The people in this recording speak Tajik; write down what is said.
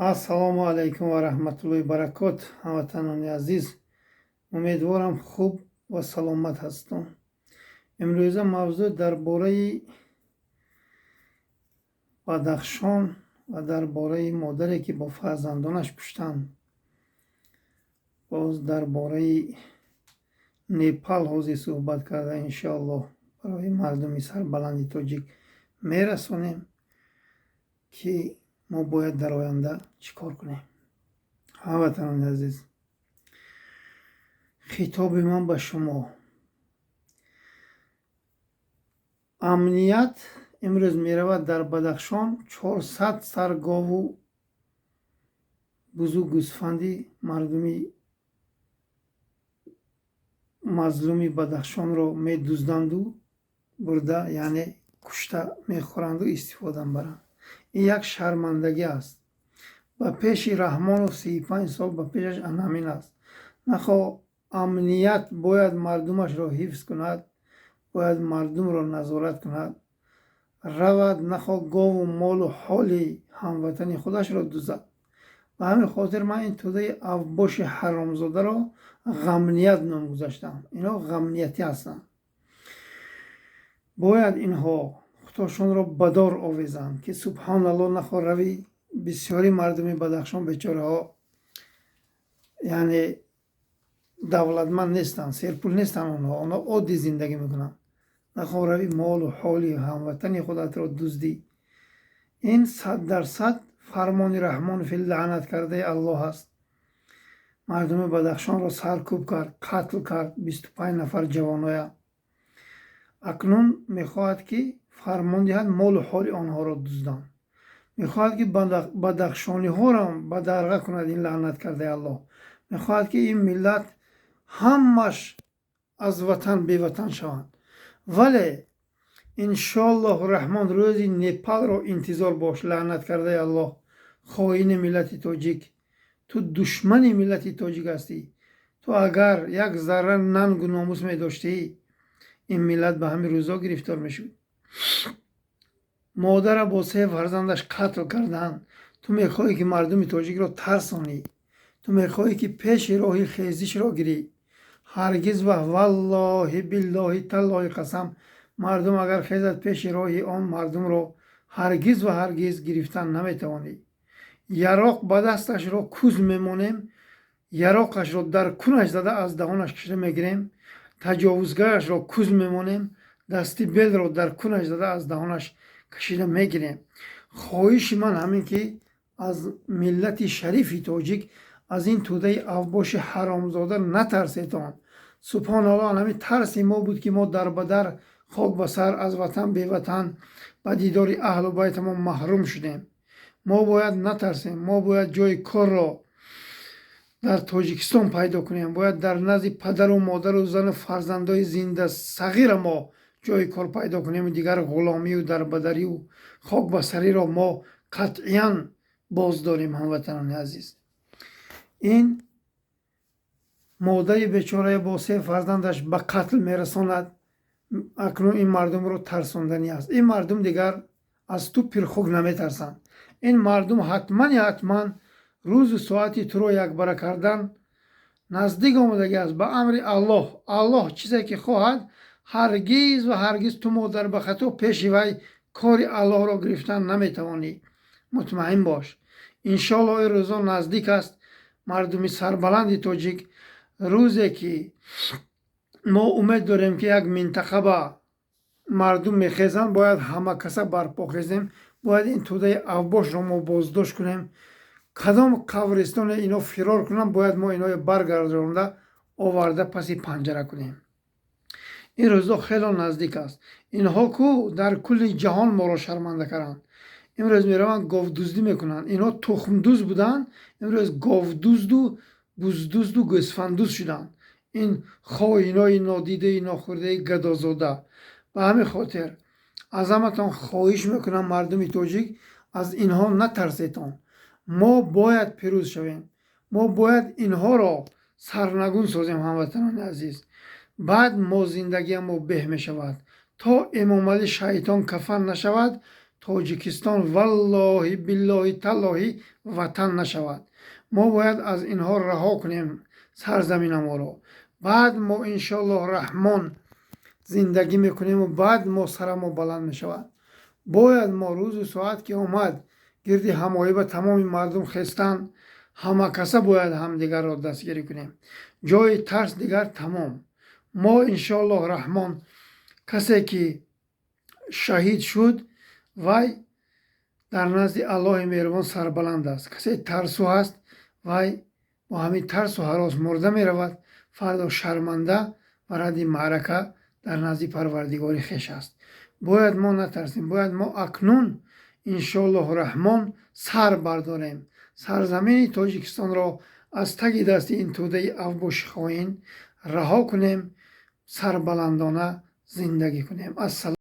Ассалому алайкум ва раҳматуллоҳи баракот, ҳамватанони азиз. Умедворам, хуб ва саломат ҳастон. Имрӯза мавзӯъ дар бораи Бадахшон ва дар бораи модаре, ки бо фарзандонаш куштанд. Боз дар бораи Непал ҳозир суҳбат карда, иншоаллоҳ, барои мардуми сарбаланди тоҷик мерасонем, ки мо бояд дар оянда чӣ кор кунем. Ҳамватанони азиз, хитоби ман ба шумо: амният имрӯз меравад дар Бадахшон, 400 сар гову бузу гӯсфанди мардуми мазлуми Бадахшонро медузданду бурда, яъне кушта мехӯранду истифода мебаранд. Ин як шармандагӣ аст. Ба пеши Раҳмонов 35 сол ба пешаш анамин аст. Нахо амният бояд мардумашро ҳифз кунад, бояд мардумро назорат кунад, равад, нахо гову молу ҳоли ҳамватани худашро дузад. Ба ҳамин хотир ман ин тӯдаи авбоши ҳаромзодаро ғамният ном гузоштам. Инҳо ғамниятӣ ҳастанд. Бояд инҳо худошонро ба дор овезанд, ки, субҳоналло, нахо рави бисёри мардуми Бадахшон бечораҳо, яъне давлатманд нестанд, серпул нестанд. Онҳо оддӣ зиндагӣ мекунанд. Нахо рави молу ҳоли ҳамватани худатро дуздӣ. Ин 100% фармони Раҳмонови лаънат кардаи Аллоҳ аст. Мардуми Бадахшонро саркӯб кард, қатл кард 25 нафар ҷавоноя. Акнун мехоҳад, ки фармон диҳад молу ҳоли онҳоро дузданд. Мехоҳад, ки бадахшониҳоро бадарға кунад. Ин лаънат кардаи Аллоҳ мехоҳад, ки ин миллат ҳамаш аз ватан беватан шаванд. Вале иншоаллоҳу раҳмон, рӯзи Непалро интизор бош. Лаънат кардаи Аллоҳ, хоини миллати тоҷик, ту душмани миллати тоҷик ҳастӣ. Ту агар як зарра нангу номус медоштӣ, ин миллат ба ҳамин рӯзо гирифтор мешуд? Модара бо се фарзандаш қатл карданд. Ту мехоҳӣ, ки мардуми тоҷикро тарсонӣ. Ту мехоҳӣ, ки пеши роҳи хезишро гирӣ. Ҳаргиз ва валлоҳи, биллоҳи, таллоҳи қасам, мардум агар хезад, пеши роҳи он мардумро ҳаргиз ва ҳаргиз гирифтан наметавонӣ. Яроқ ба дасташро куз мемонем, яроқашро дар кунаш зада, аз даҳонаш кашида мегирем. Таҷовузгарашро куз мемонем, дасти белро дар кунаш зада, аз даҳонаш кашида мегирем. Хоҳиши ман ҳамин, ки аз миллати шарифи тоҷик аз ин тӯдаи авбоши ҳаромзода натарсетон. Субҳоналлоҳ, ҳамин тарси мо буд, ки мо дар ба дар, хок ба сар, аз ватан беватан, ба дидори аҳлу байтамон маҳрум шудем. Мо бояд натарсем. Мо бояд ҷои корро дар Тоҷикистон пайдо кунем. Бояд дар назди падару модару зану фарзандои зинда сағира мо ҷои кор пайдо кунем. Дигар ғуломию дарбадарию хокбасариро мо қатъиян боз дорем. Ҳамватанони азиз, ин модари бечорае бо се фарзандаш ба қатл мерасонад. Акнун ин мардумро тарсонданӣ аст. Ин мардум дигар аз ту пирхук наметарсанд. Ин мардум ҳатмани ҳатман рӯзу соати туро якбара кардан наздик омадагӣ аст. Ба амри Аллоҳ, Аллоҳ чизе ки хоҳад. Ҳаргиз ва ҳаргиз ту, модар, ба хато пеши вай кори Аллоҳро гирифтан наметавонӣ, мутмаин бош. Иншоаллоҳ, ин рӯзо наздик аст. Мардуми сарбаланди тоҷик, рӯзе ки мо умед дорем, ки як минтақа ба мардум мехезанд, бояд ҳама каса барпо хезем. Бояд ин тӯдаи авбошро мо боздошт кунем. Кадом қабристоне ино фирор кунанд, бояд мо иноро баргардонда оварда паси панҷара кунем. Ин рӯзо хело наздик аст. Инҳо ку дар кулли ҷаҳон моро шарманда карданд. Имрӯз мераванд, говдуздӣ мекунанд. Инҳо тухмдуз буданд, имрӯз говдузду буздузду гӯсфандуз шуданд, ин хоинои нодидаи нохӯрдаи гадозода. Ба ҳамин хотир аз ҳаматон хоҳиш мекунам, мардуми тоҷик, аз инҳо натарсетон. Мо бояд пирӯз шавем, мо бояд инҳоро сарнагун созем. Ҳамватанони азиз, баъд мо зиндагиамо беҳ мешавад. То Эмомалӣ шайтон кафан нашавад. Тоҷикистон, валлоҳи, биллоҳи, таллоҳӣ, ватан нашавад. Мо бояд аз инҳо раҳо кунем сарзаминаморо. Баъд мо, иншоаллоҳ раҳмон, зиндагӣ мекунему баъд мо сарамо баланд мешавад. Бояд мо рӯзу соат ки омад, гирди ҳамоӣ ба тамоми мардум хестан, ҳама каса бояд ҳамдигарро дастгирӣ кунем. Ҷои тарс дигар тамом. Мо, иншоаллоҳ раҳмон, касе ки шаҳид шуд, вай дар назди Аллоҳи меҳрубон сарбаланд аст. Касе тарсу ҳаст, вай бо ҳамин тарсу ҳарос мурда меравад, фардо шарманда ва радди маърака дар назди Парвардигори хеш аст. Бояд мо натарсем, бояд мо акнун, иншоаллоҳу раҳмон, сар бардорем, сарзамини Тоҷикистонро аз таги дасти ин тӯдаи авбоши хоин раҳо кунем, сарбаландона зиндагӣ кунем. Ассалом.